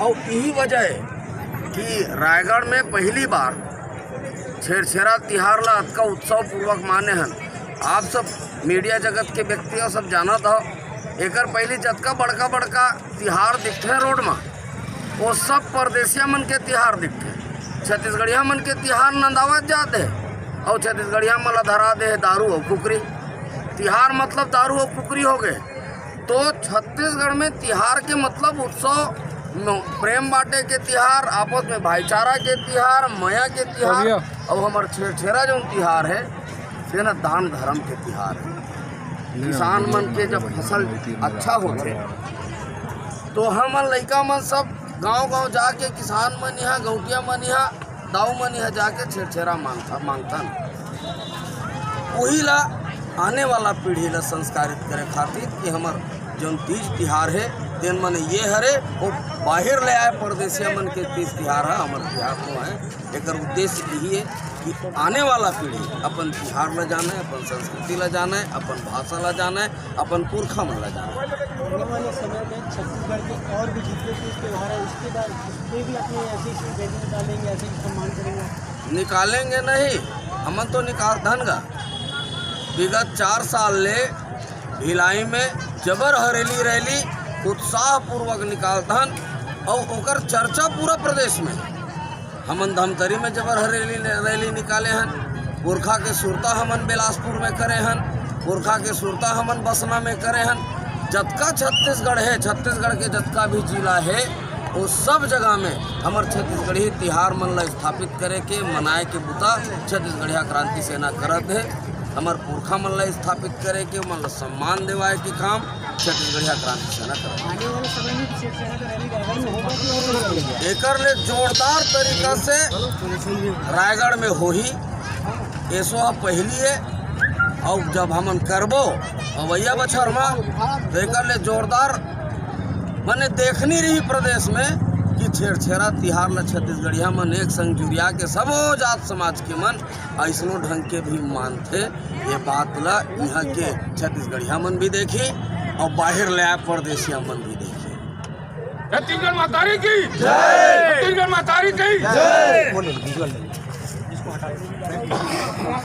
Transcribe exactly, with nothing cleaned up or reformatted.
अउ इही वजह हे कि रायगढ़ में पहली बार छेरछेरा तिहार ला अतका उत्सव पूर्वक माने हन। आप सब मीडिया जगत के व्यक्ति हो, सब जानत हो, एकर पहली जतका बड़का बड़का तिहार दिखथे रोड म, वो सब परदेसिया मन के तिहार दिखथे। छत्तीसगढ़िया मन के तिहार नंदावत जात हे, अउ छत्तीसगढ़िया मन ला धरा दे हे दारू अउ कुकरी। तिहार मतलब दारू अउ कुकरी हो गए। तो छत्तीसगढ़ में तिहार के मतलब उत्सव, प्रेम बांटे के तिहार, आपस में भाईचारा के तिहार, मया के तिहार, अउ हमर छेरछेरा जौन तिहार हे, तेन दान धर्म के तिहार हे। किसान मन के जब फसल अच्छा होथे, तो हमन लइका मन सब गांव-गांव जाके किसान मन इहाँ, गौंटिया मन इहाँ, दाऊ मन इहाँ जाके छेरछेरा मांगथा-, मांगथन। उही ला आने वाला पीढ़ी ला संस्कारित करे खातिर कि हमर जौन तीज तिहार हे, तेन मन ये हरे, वो बाहिर ले आए परदेसिया मन के तीज तिहार हे, हमर तिहार तो हे। एकर उद्देश्य यही हे कि आने वाला पीढ़ी अपन तिहार ला जाने, अपन संस्कृति ला जाने, अपन भाषा ला जाने, अपन पुरखा मन ला जाने। आने वाले समय में छत्तीसगढ़ के और भी जितने तीज त्यौहार हैं, उसके बाद कोई भी अपनी ऐसी ऐसी रैली निकालेंगे, ऐसे ही सम्मान करेंगे? निकालेंगे नहीं, हमन तो निकालथन गा। विगत चार साल ले भिलाई में जबर हरेली रैली उत्साहपूर्वक निकालथन अउ ओकर चर्चा पूरा प्रदेश में। हमन धमतरी में जबर हरेली रैली निकाले हन, पुरखा के सुरता हमन बिलासपुर में करे हन, पुरखा के सुरता हमन बसना में करे हन। जतका छत्तीसगढ़ हे, छत्तीसगढ़ के जतका भी जिला हे, वो सब जगह में हमर छत्तीसगढ़ी तिहार मन ला स्थापित करे के, मनाए के बुता छत्तीसगढ़िया क्रांति सेना करत हे। हमर पुरखा मन ला स्थापित करे के, मन ला सम्मान देवाए के काम छत्तीसगढ़िया क्रांति सेना करत हे। आने वाले समय में छेरछेरा का रैली रायगढ़ में होगा कि और कहीं होगा? एकर ले जोरदार तरीका से रायगढ़ में होही। एसो ह पहिली हे, अउ जब हमन करबो अवइया बछर म, तो एकर ले जोरदार मने देखनी रही प्रदेश में कि छेरछेरा तिहार ला छत्तीसगढ़िया मन एक संग जुरिया के सबो जात समाज के मन अइसनो ढंग के भी मानथे। ये बात ला इहाँ के छत्तीसगढ़िया मन भी देखी अउ बाहिर ले आए परदेसिया मन भी देखी। छत्तीसगढ़ महतारी की जय। छत्तीसगढ़ महतारी की जय।